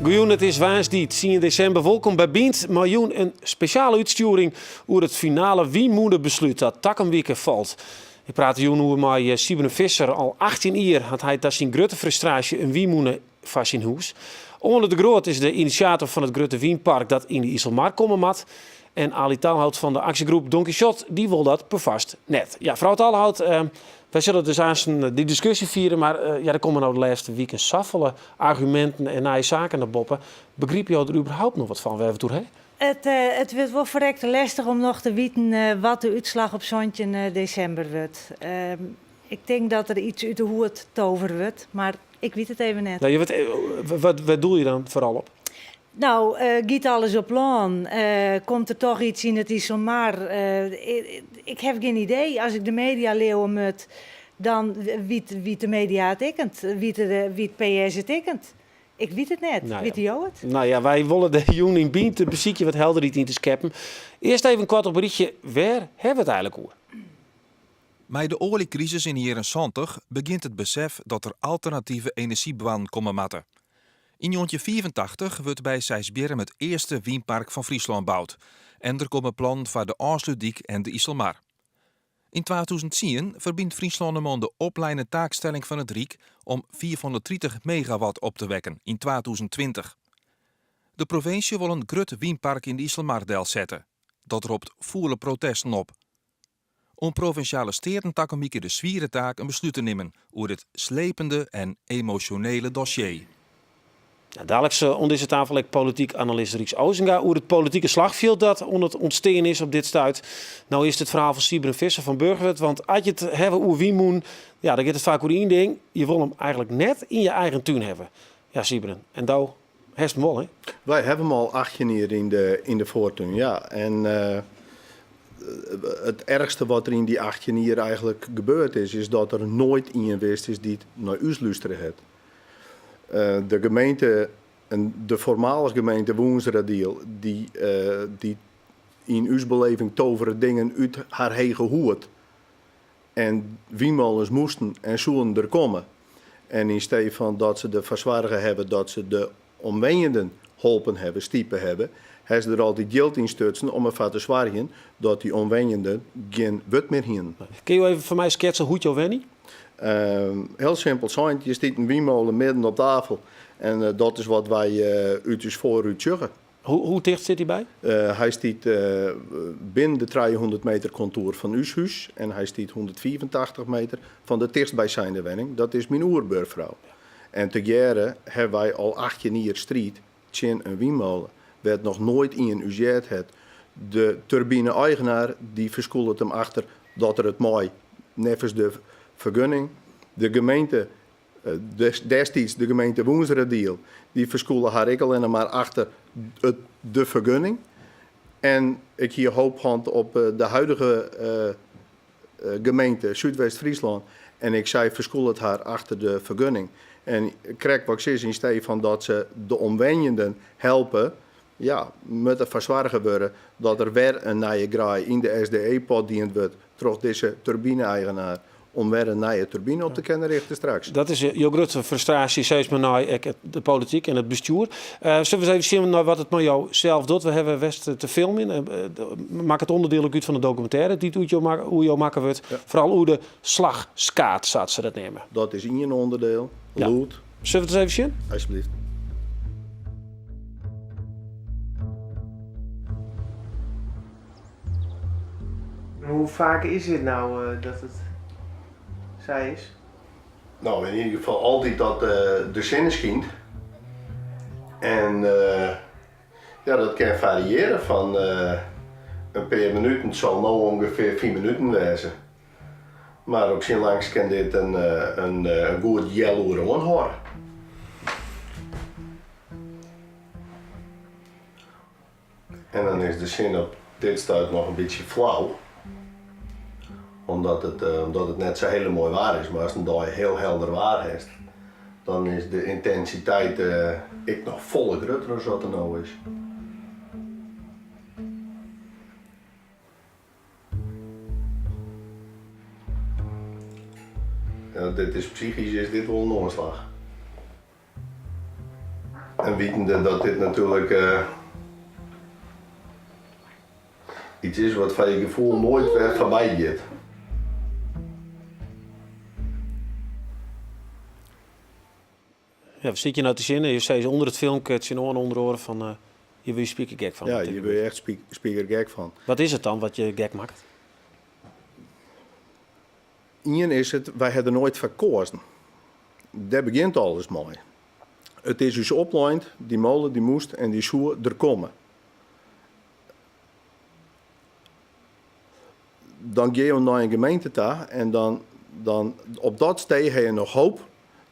Goejûn, it is woansdei tsien desimber. Wolkom by Bynt mei jûn in spesjale útstjoering oer it finale wynmûnebeslút dat takom wike falt. Ik praat der jûn oer mei eh, Siebren Visser. Al 18 jier hat hy ta syn grutte frustraasje in wynmûne foar syn hûs. Oane de Groot is de inisjator fan it grutte wynpark dat yn de Iselmar komme moat. En Alie Talhout fan de aksjegroep Don Quichot, dy wol dat perfoarst net. Ja, frou Talhout, eh, wy sille dus aanst dy diskusje fiere, mar eh, ja, der komme no de lêste wiken safolle arguminten en nije saken nei boppe. Begripe jo der überhaupt noch wat fan wêr't we it oer hawwe? It, eh, it wurdt wol ferrekte lestich om noch te witen eh, wat de útslach op 17 eh, desimber wurdt. Ehm, ik tink dat der iets út de hoed tovere wurdt, mar ik wit it even net. Nou, wat, wat doel je dan foaral op? Nou, uh, giet alles op lân? Uh, komt der toch iets yn it Iselmar? Uh, ik, ik ha gjin idee. As ik de media leauwe moat, dan wit, wit de media it ek net. Wit, de, wit PS it ek net. Ik wit it net. Nou ja. Witte jo it? Nou ja, wy wolle de jûn yn Bynt besykje wat helderheid yn te skeppen. Earst even in koart op rychje. Wêr hawwe we it eigentlik oer? Mei de oaljekrisis yn de jierren 70 begjint it besef dat der alternative enerzjyboarnen komme moatte. Yn 1985 wurdt by Seisbierrum it earste wynpark fan Fryslân boud en der komme plannen foar de Ofslútdyk en de Iselmar. Yn 2010 ferbynt Fryslân him oan de opleine taakstelling fan it Ryk om 530 megawatt op te wekken yn 2020. De provinsje wol in grut wynpark yn de Iselmar delsette. Dat ropt fûle protesten op. Oan Provinsjale Steaten takom wike de swiere taak in beslút te nimmen oer dit slepende en emosjonele dossier. Ja, daliks eh, oan dizze tafel ek polityk analist Rieks Ozinga oer it politike slachfjild dat oan it ûntstean is op dit stuit. No is it ferhaal fan Siebren Visser fan Burchwert, want as je it hawwe oer wynmûnen, ja, dan giet it faak oer ien ding, je wolle him eigentlik net yn je eigen tún hawwe. Ja, Siebren, en do hast him wol, hè? Wy hawwe him al 18 jier yn de, yn de foartún, ja. En uh, it erchste wat der yn dy 18 jier eigentlik gebeurd is, is dat der noait ien west is dy't nei ús lústere hat. Uh, de gemeente, de foarmalige gemeente Wûnseradiel, dy, uh, dy yn ús beleving tovere dingen út har hege hoed. En wynmolens moasten en soenen der komme. En yn stee fan dat se derfoar soarge hawwe dat se de omwenjenden holpen hawwe, stipe hawwe, hawwe se der altyd jild yn stutsen om derfoar te soargjen dat dy omwenjenden gjin wurd mear hienen. Kinne jo even foar my sketse hoe't jo wenje? Hiel simpel sein, hjir stiet in wynmolen midden op tafel en uh, dat is wat wy uh, út ús foarrút sjogge. Hoe, hoe ticht sit hy by? Uh, hy stiet uh, binnen de 300 meter kontoer fan ús hús en hy stiet 185 meter fan de tichtstbysijnde wenning, dat is myn oerbuorfrou. En tegearre hawwe wy al 18 jier striid tsjin in wynmole, wêr't noch noait ien ús heard hat. De turbine-eigenaar dy ferskûlet him achter dat er it mei neffens de fergunning. De gemeente Destiids de gemeente Wûnseradiel, dy ferskûle har ek allinne mar achter it de fergunning. En ik hie hoop hân op de huidige gemeente Súdwest-Fryslân en ek sy ferskûlet har achter de fergunning. En krekt wat ik sis, yn stee fan dat se de omwenjenden helpe, ja, moat derfoar soarge wurde dat der wer in nije graai yn de SDE-pot dien wurdt troch dizze turbine-eigenaar om wer in nije turbine op te kinnen richte straks. Dat is jo grutte frustraasje, sis mar, nei ek de polityk en it bestjoer. Uh, sille we ris even sjen nei wat it mei jo sels docht? We hawwe west te filmjen. Uh, makket ûnderdiel ek út fan de dokumintêre dy't oer jo, oer jo makke wurdt. Ja. Foaral oer de slachskaad, sa't se dat neame. Dat is ien ûnderdiel, lûd. Sille we it ris even sjen? Alsjeblieft. Hoe faak is dit no uh, dat it sa is? No, yn ieder gefal altyd dat uh, de sinne skynt. En uh, ja, dat kin fariearje fan in pear minuten, it sil no ûngefear 5 minuten wêze. Mar op syn langst kin dit in, in, in goed healoere oanhâlde. En dan is de sinne op dit stuit noch in bytsje flau, omdat it, eh, omdat it net sa hiele moai waar is. Mar ast in dei hiel helder waar hast, dan is de yntinsiteit eh, ek noch folle grutter as wat er no is. Ja, dit is psychysk is dit wol in oanslach. En witende dat dit natuerlik iets is wat foar je gefoel noait wer foarby giet. Ja, wat sit je no te sjen? Je sizze ûnder it filmke tsjinoan ûnder oare fan hjir wurde je spikergek fan. Ja, hjir wurde je echt spikergek fan. Wat is it dan wat je gek makket? Ien is it, wy ha der noait foar koazen. Dêr begjint alles mei. It is ús oplein, dy mole dy moast en dy soe der komme. Dan gean jo nei in gemeente ta en dan, dan op dat stee ha je noch hoop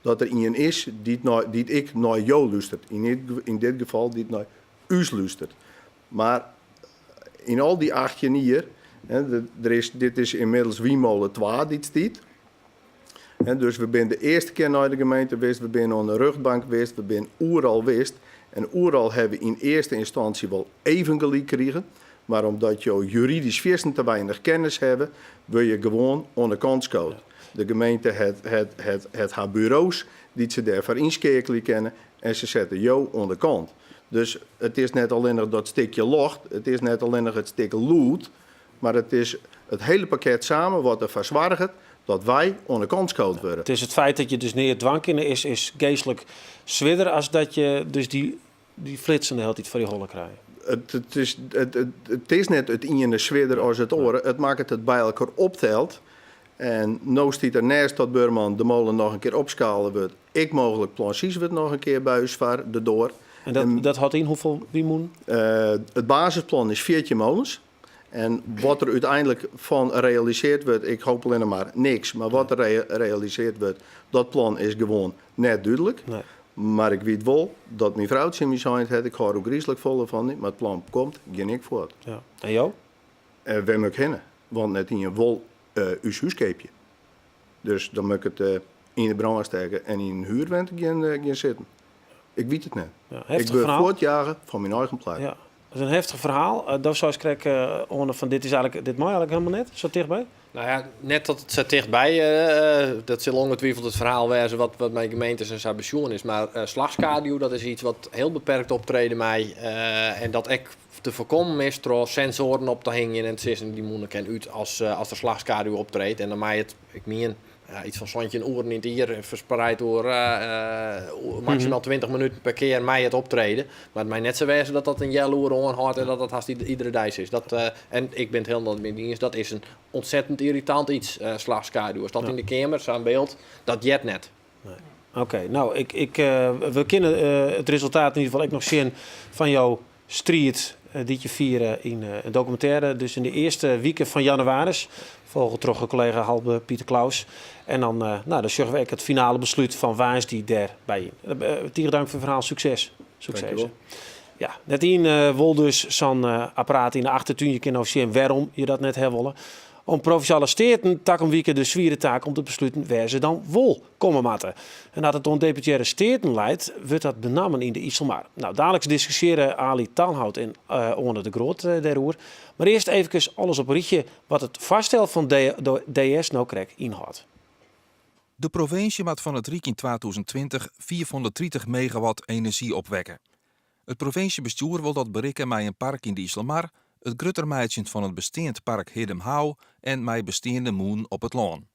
dat der ien is dy't, nei, dy't ek nei jo lústeret. Yn dit gefal dy't nei ús lústeret. Mar yn al dy 18 jier, hè, der is, dit is ynmiddels wynmole 2 dy't stiet. Hè, dus we binne de earste kear nei de gemeente west, we binne oan de rjochtbank west, we binne oeral west. En oeral ha we yn earste ynstânsje wol even gelyk krigen. Mar omdat jo juridysk fierstente weinich kennis hawwe, wurde je gewoan oan de kant skood. De gemeente hat har buro's dy't se dêrfoar ynskeakelje kinne en se sette jo oan de kant. Dus it is net allinnich dat stikje loft, it is net allinnich it stik lûd, mar it is it hiele pakket samen wat derfoar soarget dat wy oan de kant skood wurde. It is it feit dat je dus neat dwaan kinne is geastlik swierder as dat je dus dy flitsen de hiele tiid foar je holle krije. It is net it iene swierder as it oare, it makket it by elkoar opteld. En no stiet der neist dat buorman de molen noch in kear opskale wurdt, ek mooglik plan seis wurdt noch in kear by ús foar de doar. En dat hâldt yn hoefolle wynmûnen? It basisplan is 14 molens. En wat der úteinlik fan realisearre wurdt, ik hoopje allinnich mar niks, mar wat der realisearre wurdt, dat plan is gewoan net dúdlik. Nee. Mar ik wit wol dat myn frou tsjin my sein hat, ik hâld ôfgryslik folle fan dy, mar it plan komt, gean ik fuort. Ja. En jo? Wêr moat ik hinne? Want net ien wol ús hús keapje. Dus dan moat ik it yn de brân stekke en yn in huerwente gean sitten. Ik wit it net. Ja, heftich Ik wurd ferhaal. fuortjage fan myn eigen plak. Ja, dat is in heftich ferhaal. Do seist krekt oan fan dit is eigentlik, dit mei eigentlik hielendal net, sa tichtby. No ja, net dat it sa tichtby, dat sil ongetwijfeld it ferhaal wêze wat mei gemeentes en sa besjoen is. Mar slachskaduw, dat is iets wat hiel beperkt optrede mei en dat ek te foarkommen is troch sensoaren op te hingjen en te sizzen dy mûne kin út as der slachskaduw optreedt. En dan mei it, ik mien, ja, iets fan 17 oeren yn it jier ferspraat oer maksimaal 20 minuten per kear mei it optreden. Mar it mei net sa wêze dat dat in healoere oanhâldt en dat dat hast iedere dei is. Dat, en ik bin it hielendal mei iens, dat is in ontzettend irritant iets, slachskaduw. As dat yn de keamer, sa'n byld, dat heart net. Nee. Oké, no, we kinne it resultaat yn ieder gefal ek noch sjen fan jo striid dy't je fiere yn in dokumintêre. Dus yn de earste wike fan jannewaris, folge troch kollega Halbe Pieter Claus. En dan, no, dan sjogge we ek it finale beslút fan woansdei dêrby yn. Tige dank foar it ferhaal. Sukses. Sukses. Dankjewol. Ja, net ien wol dus sa'n apparaat yn de achtertún. Je kinne no sjen wêrom je dat net ha wolle. Oan Provinsjale Steaten takom wike de swiere taak om te besluten wêr se dan wol komme moatte. En as it oan Deputearre Steaten leit, wurdt dat benammen yn de Iselmar. No, daliks diskusjearje Alie Talhout en Oane de Groot dêroer. Mar earst eefkes alles op in rychje wat it foarstel fan DS no krekt ynhâldt. De provinsje moat fan it Ryk yn 2020 530 megawatt enerzjy opwekke. It provinsjebestjoer wol dat berikke mei in park yn de Iselmar, it grutter meitsjen fan it besteand park Hiddum-Houw en mei besteande mûnen op it lân.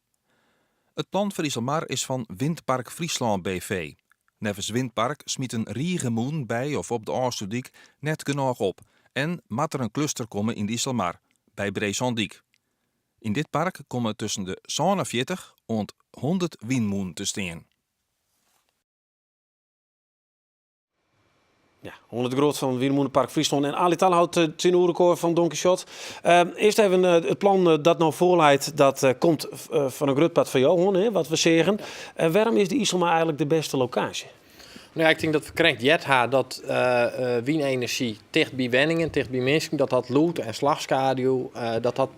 It plan foar Iselmar is fan Windpark Fryslân BV. Neffens Windpark smyt in rige mûnen by of op de Ofslútdyk net genôch op en moat der in kluster komme yn de Iselmar, by Breesândyk. Yn dit park komme tusken de 47 oant 100 wynmûnen te stean. Ja, Oane de Groot fan Wynmûnepark Fryslân en Alie Talhout tsjinoer elkoar fan Don Quixote. Earst even it plan dat no foarleit, dat komt fan in grut part fan jo, hè, wat we seagen. Wêrom is de Iselmar eigentlik de bêste lokaasje? No ja, ik tink dat we krekt heard ha dat wynenerzjy ticht by wenningen, ticht by minsken, dat dat lûd en slachskaduw, dat dat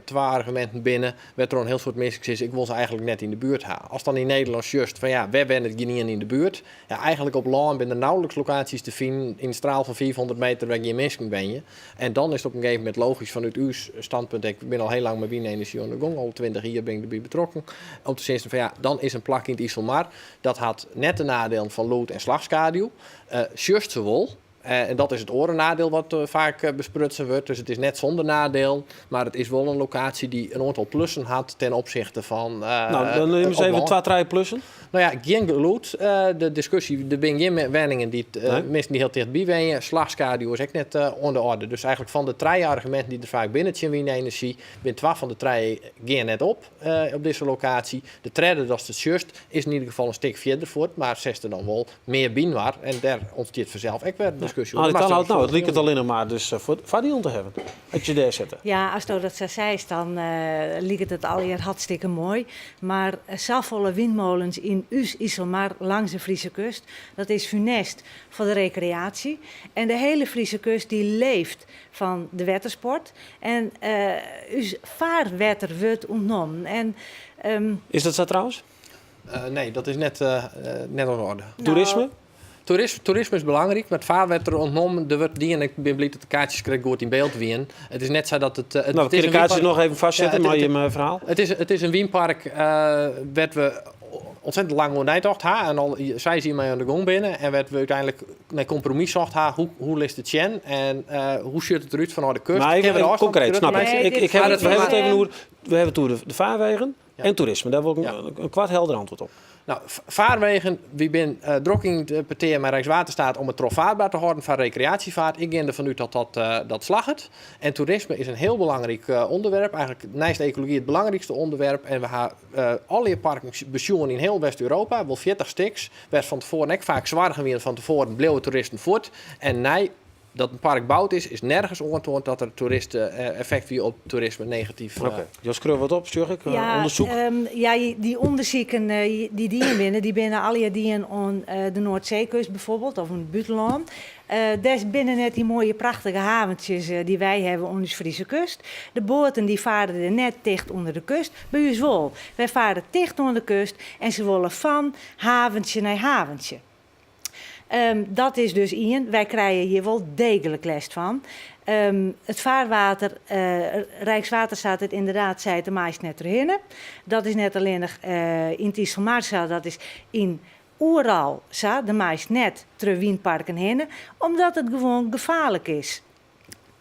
twa arguminten binne wêrtroch in hiel soad minsken sizze, ik wol se eigentlik net yn de buert ha. Ast dan yn Nederlân sjochst fan ja, wêr wennet gjinien yn de buert? Ja, eigentlik op lân binne der nauwelijks lokaasjes te finen yn in straal fan 500 meter wêr gjin minsken wenje. En dan is it op in gegeven momint logysk fanút ús standpunt, ik bin al hiel lang mei wynenerzjy oan de gong, al 20 jier bin ik derby betrokken, om te sizzen fan ja, dan is in plak yn it Iselmar, dat hat net de nadielen fan lûd en slachskaduw, sjochst se wol. En dat is it oare nadiel wat faak besprutsen wurdt. Dus it is net sûnder nadiel, mar it is wol in lokaasje dy't in oantal plussen hat ten opsichte fan. No, dan nim ris even twa, trije plussen. No ja, gjin gelûd. De diskusje, der binne gjin wenningen dy't minsken dy't hiel tichtby wenje. Slachskaduw is ek net oan de oarder. Dus eigentlik fan de trije arguminten dy't der faak binne tsjin wynenerzjy, binne twa fan de trije gean net op op dizze lokaasje. De tredde, datst it sjochst, is yn ieder gefal in stik fierder fuort, mar setst der dan wol mear byinoar en dêr ûntstiet fansels ek wer diskusje oer. Arie Talhout, no, it liket allinnich mar dus foardielen te hawwen as je dêr sitte. Ja, asto dat sa seist, dan liket it allegear hartstikke moai. Mar safolle wynmolens yn ús Iselmar langs de Friese kust, dat is funest foar de rekreaasje. En de hele Friese kust dy leeft fan de wettersport. En ús faarwetter wurdt ûntnommen. En, Is dat sa trouwens? Nee, dat is net net oan de oarder. Toerisme? Toerisme is belangryk, mar it faarwetter ûntnommen, der wurdt dien. Ik bin bliid dat de kaartsjes krekt goed yn byld wienen. It is net sa dat it. No, we kinne de kaartsjes noch even foarsette mei jim ferhaal. It is in wynpark wêr't we ontzettend lang oer neitocht ha en al seis jier mei oan de gong binne en wêr't we úteinlik nei kompromis socht ha. Hoe litst it sjen en hoe sjocht it derút fanôf de kust? Maar Kinne we de even ôfstân konkreet, grutter snap ik. meitsje? Ik, ik heb Maar het, it we hebben het even oer, we hebben het oer de vaarwegen en toerisme. Daar wil ik een kwart helder antwoord op. No, farwegen, wy binne drok yn it petear mei Rijkswaterstaat om it trochfaarbaar te hâlden foar rekreaasjefaart. Ik gean derfan út dat dat, dat slagget. En toerisme is in hiel belangryk ûnderwerp, eigentlik neist ekology it belangrykste ûnderwerp. En we ha allegear parken besjoen yn hiel West-Europa, wol 40 stiks, wêr't fan tefoaren ek faak soargen wiene fan tefoaren bliuwe toeristen fuort. En nei dat in park boud is, is nergens oantoand dat der toeriste-effekt wie op toerisme negatyf. Oké, jo skriuwe wat op, sjoch ik, Ja, ûndersyk. ja, dy ûndersiken dy't dien binne, dy binne allegear dien oan de Noardseekust bijvoorbeeld, of yn it bûtenlân. Dêr binne net dy moaie prachtige haventsjes dy't wy hawwe oan ús Friese kust. De boaten dy fare der net ticht ûnder de kust, by ús wol. Wy fare ticht oan de kust en se wolle fan haventsje nei haventsje. Dat is dus ien, wy krije hjir wol deeglik lêst fan. It faarwater, Rijkswaterstaat it ynderdaad seit, der meist net trochhinne. Dat is net allinnich yn it Iselmar sa, dat is yn oeral sa. Der meist net troch wynparken hinne, omdat it gewoan gefaarlik is.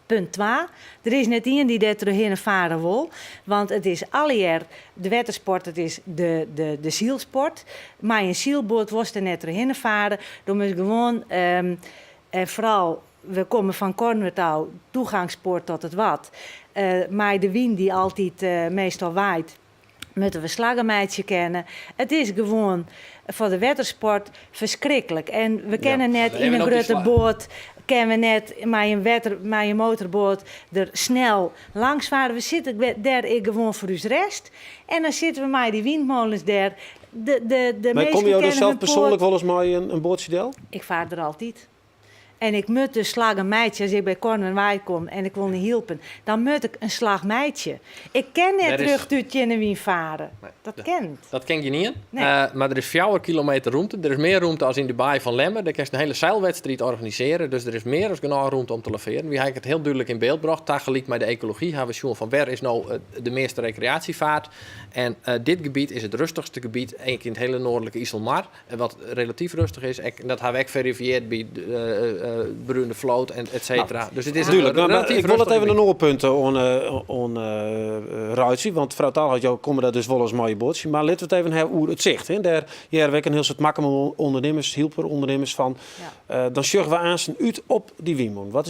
Punt twa, der is net ien dy't dêr trochhinne fare wol, want it is allegear de wettersport, it is de, de, de sylsport. Mei in sylboat wolst der net trochhinne fare, do moatst gewoan, en foaral, we komme fan Kornwert ôf, toegangspoort tot it Wad, mei de wyn dy't altyd meastal waait, moatte we slaggen meitsje kinne. It is gewoan foar de wettersport ferskriklik. En we kinne net yn in grutte boat, kinne we net mei in wetter, mei in motorboat der snel langs fare. We sitte dêr ek gewoan foar ús rêst. En dan sitte we mei dy wynmolens dêr. De Maar komme minsken jo der kinne sels hun persoanlik poat. wolris mei in boatsje del? Ik faar der altyd. En ik moat dus slaggen meitsje as ik by Kornwert weikom en ik wol nei Hylpen. Dan moat ik in slach meitsje. Ik kin net rjochtút tsjin de wyn fare. Dat kin. Dat kin gjinien. Mar der is 4 kilometer rûmte. Der is mear rûmte as yn de baai fan Lemmer. Dêr kinst in hiele seilwedstriid organisearje. Dus der is mear as genôch rûmte om te lavearjen. Wy ha ek it hiel dúdlik yn byld brocht. Tagelyk mei de ekology ha we sjoen fan wêr is no de measte rekreaasjefaart. En dit gebiet is it rêstichste gebiet ek yn it hiele noardlike Iselmar. En wat relatyf rêstich is, ek, dat ha we ek ferifiearre by de brune float en et cetera. Dus it is in Dúdlik. relatyf Ik wol it rêstich even in gebiet. oar punt oan reitsje, want frou Talhout, jo komme dêr dus wolris mei je boatsje, mar litte we it even hawwe oer it sicht. Hè. Dêr hearre we ek in hiel soad Makkumer ûndernimmers, Hylper ûndernimmers fan. Dan sjogge we aansten út op dy wynmûne. Wat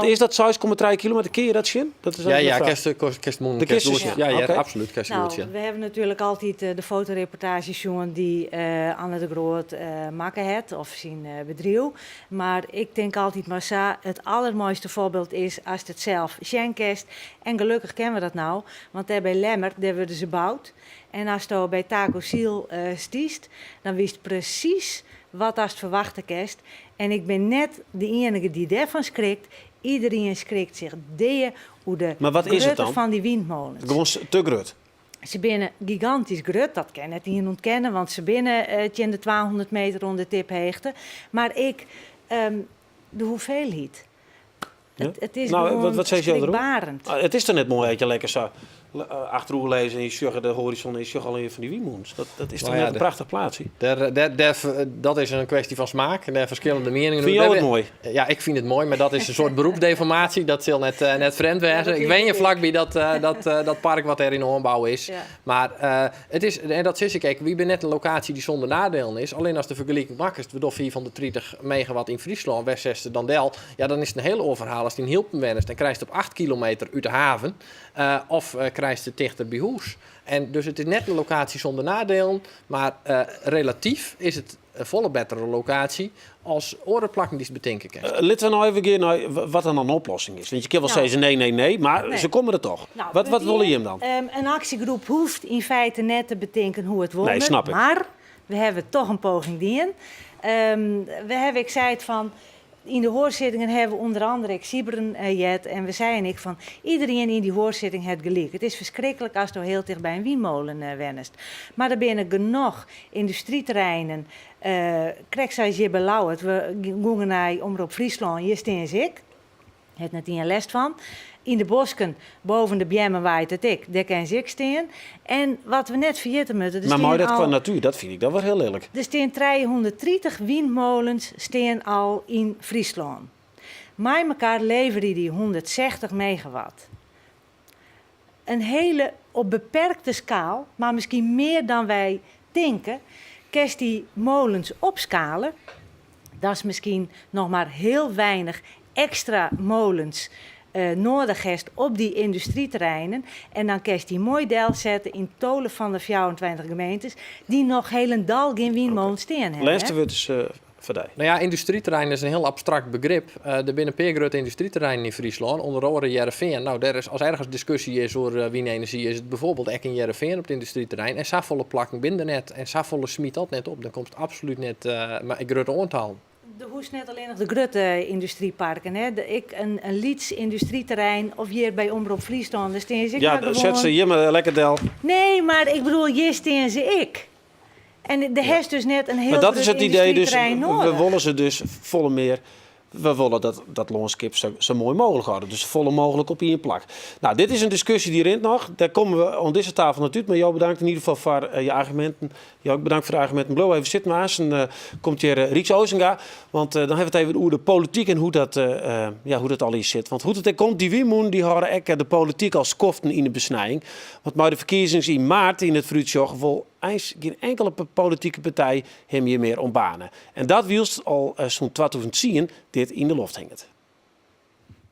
is dat 6,3 kilometer? Kinne je dat sjen? Dat is Ja, even de ja, fraach. kinst mûnen, De kinst kinst goed sjen. sjen. Ja, ja, Oké. absolút, kinst goed sjen. We hawwe natuerlik altyd de fotoreportaazjes sjoen dy't Anne de Groot makke hat, of syn bedriuw. Mar ik tink altyd mar sa, it allermoaiste foarbyld is ast it sels sjen kinst. En gelokkich kinne we dat no, want dêr by Lemmer, dêr wurde se boud. En asto by Taco Siel stiest, dan witst presys. wat ast ferwachte kinst. En ik bin net de iennige dy't dêrfan skrikt. Iderien skrikt sich dea oer de Mar wat is it grutte dan? fan dy wynmolens. Gewoan te grut. Se binne gigantysk grut, dat kin net ien ûntkenne, want se binne tsjin de 200 meter oan de tipheechte. Mar ek de hoeveelheid. Ja? It is Nou, gewoan wat sizze jo deroer? schrikbarend. Ah, it is toch net moai dat je lekker sa achteroer lizze en je sjogge de hoarizon en je sjogge allegear fan dy wynmûnen. Dat is toch Nou ja, net in prachtich plaatsje? Dat is in kwestje fan smaak en dêr ferskillende mieningen Fine oer. jo it moai? Ja, ik fyn it moai, mar dat is in soart beroepsdeformatie. Dat sil net frjemd Ja, wêze. dat Ik is wenje it. flakby dat park wat dêr yn de oanbou is. Mar it is, en dat sis ik ek, wy binne net in lokaasje dy't sûnder nadielen is. Allinne ast de fergeliking makkest, we dogge 530 megawatt yn Fryslân, wêr setst it dan del? Ja, dan is it in hiel oar ferhaal ast yn Hylpen wennest en krijst op 8 kilometer út de haven of krijst it tichter by hûs. En dus it is net in lokaasje sûnder nadielen, mar relatyf is it in folle bettere lokaasje as oare plakken dy'tst betinke kinst. Litte we no even gean nei wat dan in oplossing is. Want je kinne wol Nou. sizze nee, nee, nee, mar Nee. se komme der toch. Nou, Wat punt wolle ien, jim dan? In aksjegroep hoecht yn feite net te betinken hoe't it wol Nee, moat, snap ik. mar we hawwe toch in poging dien. We hawwe ek sein fan, yn de hoarsittingen hawwe we ûnder andere ek Sybren heard en we seinen ek fan, iderien yn dy hoarsitting hat gelyk. It is ferskriklik asto hiel ticht by in wynmolen wennest. Mar der binne genoch yndustryterreinen, krekt sa as hjir by Ljouwert. We gongen nei Omrop Fryslân, hjir stean se ek. Hat net ien lêst fan. Yn de bosken, boven de beammen waait it ek, dêr kin se ek stean. En wat we net ferjitte moatte, der Mar mei stean dat kwa al natuer, dat fyn ik dan wer hiel lilk. Der stean 330 wynmolens stean al yn Fryslân. Mei mekaar leverje dy 160 megawatt. In hele op beperkte skaal, mar miskien mear dan wy tinke, kinst dy molens opskale. Dat is miskien noch mar hiel weinich ekstra molens noadich hast op dy yndustryterreinen. En dan kinst dy moai delsette yn tolve fan de 24 gemeentes dy't noch hielendal gjin wynmolen stean hawwe. Lêste wurd is foar dy. No ja, yndustryterrein is in hiel abstrakt begrip. Der binne in pear grutte yndustryterreinen yn Fryslân, ûnder oare Hearrenfean. No, dêr is, as ergens diskusje is oer wynenerzjy, is it byfoarbyld ek yn Hearrenfean op it yndustryterrein. En safolle plakken binne der net en safolle smyt dat net op. Dan komst absolút net mei grutte oantallen. Der hoecht net allinnich de grutte yndustryparken, hè. Ek in lyts yndustryterrein of hjir by Omrop Fryslân, dêr stean se ek Ja, mar set se gewoan. hjir mar lekker del. Nee, mar ik bedoel, hjir stean se ek. En der hast dus net in hiel Mar dat is grut it idee dus, yndustryterrein we noadich. wolle se dus folle mear, we wolle dat lânskip sa moai mooglik hâlde. Dus folle mooglik op ien plak. Nou, dit is in diskusje dy rint noch. Dêr komme we oan dizze tafel net út. Mar jo bedankt yn ieder gefal foar je arguminten. Jo ek bedankt foar de arguminten. Bliuw even sitten, aansten komt hjir Rieks Osinga. Want dan hawwe we it even oer de polityk en ja, hoe't dat allegear sit. Want hoe't it ek komt, dy wynmûnen dy hâlde ek de polityk al skoften yn de besnijing. Want mei de ferkiezings yn maart yn it foarútsjoch wol eins gjin inkele politike partij him hjir mear oan bane. En dat wylst al sûnt 2010 dit yn de loft hinget.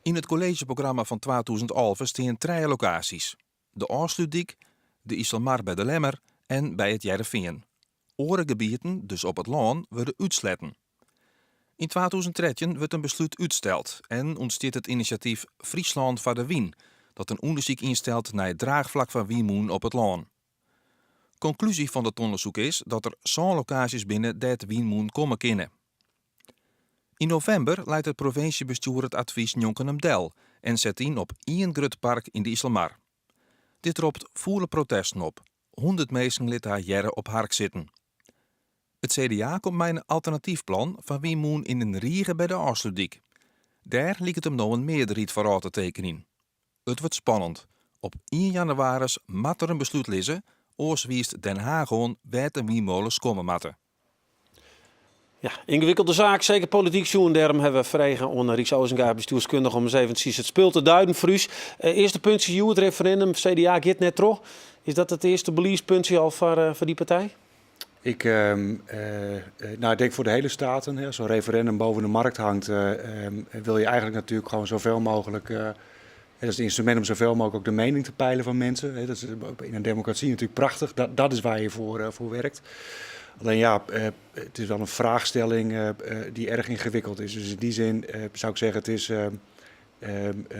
Yn it kolleezjeprogramma fan 2011 stean trije lokaasjes: de Ofslútdyk, de Iselmar by De Lemmer en by It Hearrenfean. Oare gebieten, dus op it lân, wurde útsletten. Yn 2013 wurdt in beslút útsteld en ûntstiet it inisjatyf Fryslân foar de Wyn, dat in ûndersyk ynstelt nei it draachflak foar wynmûnen op it lân. Konklúzje fan dat ûndersyk is dat der sân lokaasjes binne dêr't wynmûnen komme kinne. Yn novimber leit it provinsjebestjoer it advys njonken him del en set yn op ien grut park yn de Iselmar. Dit ropt fûle protesten op. 100 minsken litte har hearre op harksitten. It CDA komt mei in alternatyf plan foar wynmûnen yn in rige by de Ofslútdyk. Dêr liket him no in mearderheid foar ôf te tekenjen. It wurdt spannend. Op ien jannewaris moat der in beslút lizze, oars wiist Den Haag oan wêr't de wynmolens komme moatte. Ja, yngewikkelde saak, seker polityk sjoen. Dêrom hawwe we frege oan Rieks Osinga, bestjoerskundige, om ris eventsjes it spul te duiden foar ús. Earste puntsje hjoed, referindum, CDA giet net troch. Is dat it earste beliedspuntsje al foar dy partij? Ik, nou, ik denk voor de hele Staten, hè, als zo'n referendum boven de markt hangt, wil je eigenlijk natuurlijk gewoon zoveel mogelijk, dat is het instrument om zoveel mogelijk ook de mening te peilen van mensen. Hè, dat is in een democratie natuurlijk prachtig, dat is waar je voor werkt. Alleen ja, het is wel een vraagstelling die erg ingewikkeld is. Dus in die zin zou ik zeggen, het is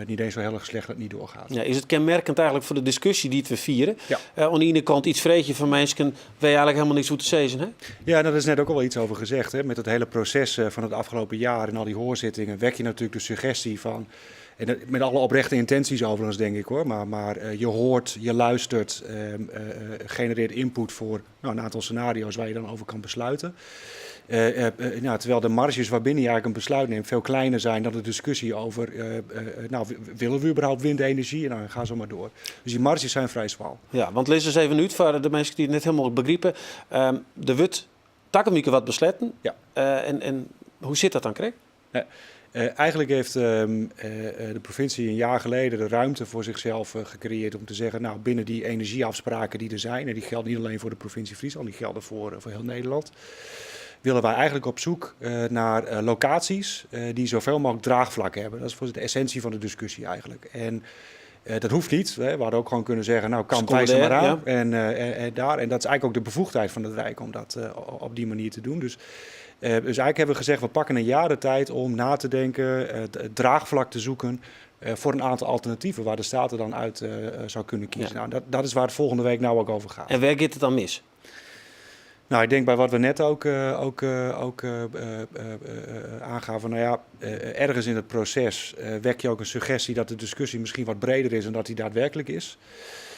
Niet eens zo heel erg slecht dat het niet doorgaat. Ja, is it kenmerkend eigenlijk foar de diskusje dy't we fiere? Ja. Oan de iene kant iets freegje fan minsken wêr't je eigenlijk helemaal niks oer te sizzen ha. Ja, daar is net ook al wel iets over gezegd. Hè. Met het hele proces van het afgelopen jaar en al die hoorzittingen wek je natuurlijk de suggestie van... En dat, met alle oprechte intenties overigens, denk ik hoor. Maar je hoort, je luistert, genereert input voor nou, een aantal scenario's waar je dan over kan besluiten. Nou, terwijl de marges waarbinnen je eigenlijk een besluit neemt veel kleiner zijn dan de discussie over, nou, willen we überhaupt windenergie? En dan ga zo maar door. Dus die marges zijn vrij smal. Ja, want lis eens even út foar de minsken dy't it net hielendal begripe. Der wurdt takom wike wat besletten. Ja. En hoe sit dat dan krekt? Ja, eigenlijk heeft de provincie een jaar geleden de ruimte voor zichzelf gecreëerd om te zeggen, nou, binnen die energieafspraken die er zijn, en die gelden niet alleen voor de provincie Friesland, die gelden voor heel Nederland, willen wij eigenlijk op zoek naar locaties die zoveel mogelijk draagvlak hebben. Dat is voor de essentie van de discussie eigenlijk. En dat hoeft niet. Hè. We hadden ook gewoon kunnen zeggen, nou, kamp, Ze komen wijs er maar daar, aan. ja. En daar. En dat is eigenlijk ook de bevoegdheid van het Rijk om dat op die manier te doen. Dus eigenlijk hebben we gezegd, we pakken een jaar de tijd om na te denken, het draagvlak te zoeken voor een aantal alternatieven waar de Staten dan uit zou kunnen kiezen. Ja. Nou, dat is waar het volgende week nou ook over gaat. En waar gaat het dan mis? Nou, ik denk bij wat we net ook aangaven. Ergens in het proces wek je ook een suggestie dat de discussie misschien wat breder is dan dat die daadwerkelijk is.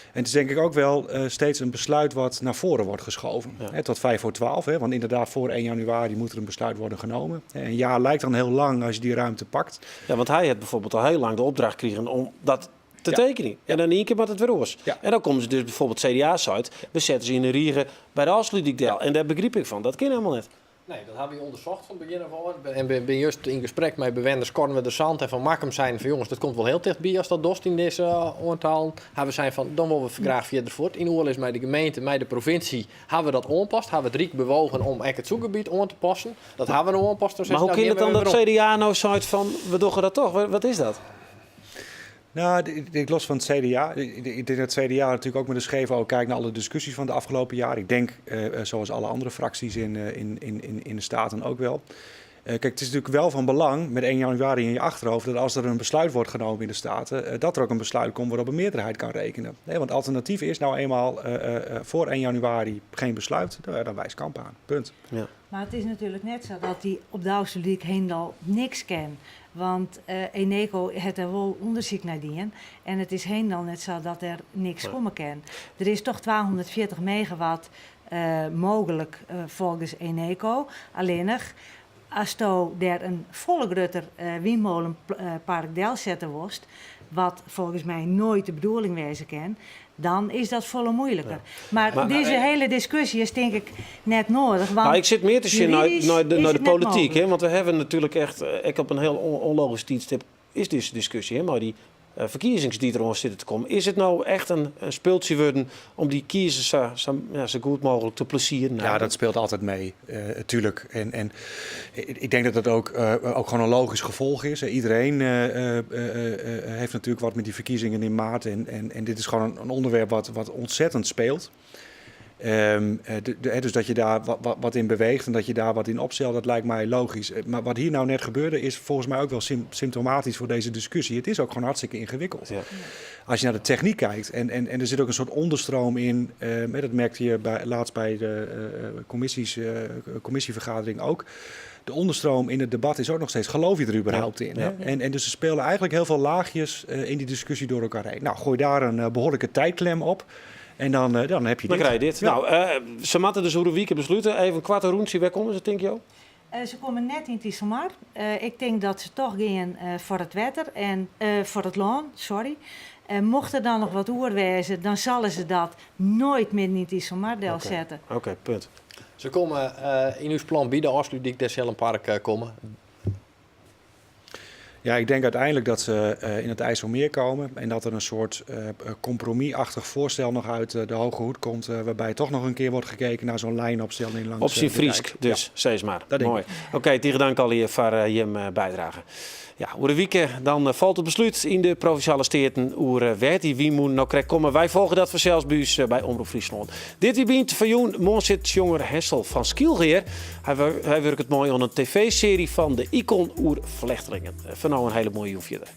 En het is denk ik ook wel steeds een besluit wat naar voren wordt geschoven. Ja. Hè, tot 11:55, hè, want inderdaad voor 1 januari moet er een besluit worden genomen. En een jaar lijkt dan heel lang als je die ruimte pakt. Ja, want hij heeft bijvoorbeeld al heel lang de opdracht gekregen om dat te Ja. tekenen. En dan in één keer moet het weer oars. Ja. En dan komen ze dus bijvoorbeeld CDA-site, we zetten ze in de riegen bij de Afsluitdijk. En daar begreep ik van, dat kan helemaal net. Nee, dat hebben we onderzocht van het begin af aan. En ben juist in gesprek met bewoners Kornwerderzand en van Makkum zijn van jongens, dat komt wel heel dichtbij als dat dost in deze oortalen. Hebben we zijn van, dan willen we graag verder voort. In oorlog is met de gemeente, met de provincie, hebben we dat aanpast. Hebben we het Rijk bewogen om echt het zoekgebied aan te passen. Dat hebben we aanpast. Dus Maar hoe nou kan het dan gaan we dat weer CDA nou zegt van, we doen dat toch? Wat is dat? Nou, ik denk los van het CDA. Ik denk dat het CDA natuurlijk ook met een scheve oog kijkt naar alle discussies van de afgelopen jaren. Ik denk, zoals alle andere fracties in de Staten ook wel. Het is natuurlijk wel van belang met 1 januari in je achterhoofd dat als er een besluit wordt genomen in de Staten, dat er ook een besluit komt waarop een meerderheid kan rekenen. Nee, want het alternatief is nou eenmaal voor 1 januari geen besluit, dan wijst Kamp aan. Punt. Ja. Maar het is natuurlijk net zo dat die op de Afsluitdijk helemaal niks ken. Want Eneco heeft er wel onderzoek naar dien. En het is helemaal net zo dat er niks komen kan. Er is toch 240 megawatt mogelijk volgens Eneco. Alleen nog, als to daar een volle groter windmolenpark del zetten worst, wat volgens mij nooit de bedoeling wezen kan, dan is dat volle moeilijker. Ja. Maar deze hele discussie is denk ik net nodig. Want Ik zit meer te zien juridisch is naar de het net politiek, hè, mogelijk. want we hebben natuurlijk echt, ik op een heel onlogisch tijdstip is deze discussie, hè, maar die verkiezings die er ons zitten te komen. Is het nou echt een speeltje worden om die kiezers zo goed mogelijk te plezieren? Ja, dat speelt altijd mee, tuurlijk. En ik denk dat dat ook gewoon een logisch gevolg is. Iedereen heeft natuurlijk wat met die verkiezingen in maart. En dit is gewoon een onderwerp wat ontzettend speelt. Dus dat je daar wat in beweegt en dat je daar wat in opstelt, dat lijkt mij logisch. Maar wat hier nou net gebeurde is volgens mij ook wel symptomatisch voor deze discussie. Het is ook gewoon hartstikke ingewikkeld. Ja. Als je naar de techniek kijkt en er zit ook een soort onderstroom in, dat merkte je laatst bij de commissievergadering ook. De onderstroom in het debat is ook nog steeds, geloof je er überhaupt Ja. in? Hè? Ja. En dus er spelen eigenlijk heel veel laagjes in die discussie door elkaar heen. Gooi daar een behoorlijke tijdklem op. En dan heb je Dan dit. krijg je dit. Ja. Nou, ze moeten dus hoe de week besluiten. Even een kwart rondje, waar komen ze, denk je? Ze komen net in het Iselmar. Ik denk dat ze toch gaan voor het wetter en voor het land, sorry. Mocht er dan nog wat oerwezen, dan zullen ze dat nooit meer in het Iselmar-deel Oké. zetten. Oké, punt. Ze komen in uw plan bij de Afsluitdijk des Hellenpark komen. Ja, ik denk uiteindelijk dat ze in het IJsselmeer komen en dat er een soort compromisachtig voorstel nog uit de Hoge Hoed komt, waarbij toch nog een keer wordt gekeken naar zo'n lijnopstelling langs, Op zijn de Friesk, dijk. dus, Ja. steeds maar. Dat denk Mooi. ik. Oké, tegen dank al hier voor Jim bijdrage. Ja, oer de wieken dan valt het besluit in de Provinciale Steaten oer werd die wie moet nou krijgt komen. Wij volgen dat vanzelfs buus bij Omroep Friesland. Dit wie bient van Joen, morgen zit jonger Hessel van Skielgeer. Hij werkt het mooi aan een tv-serie van de Icon oer Vlechtelingen. Van nou een hele mooie joen verder.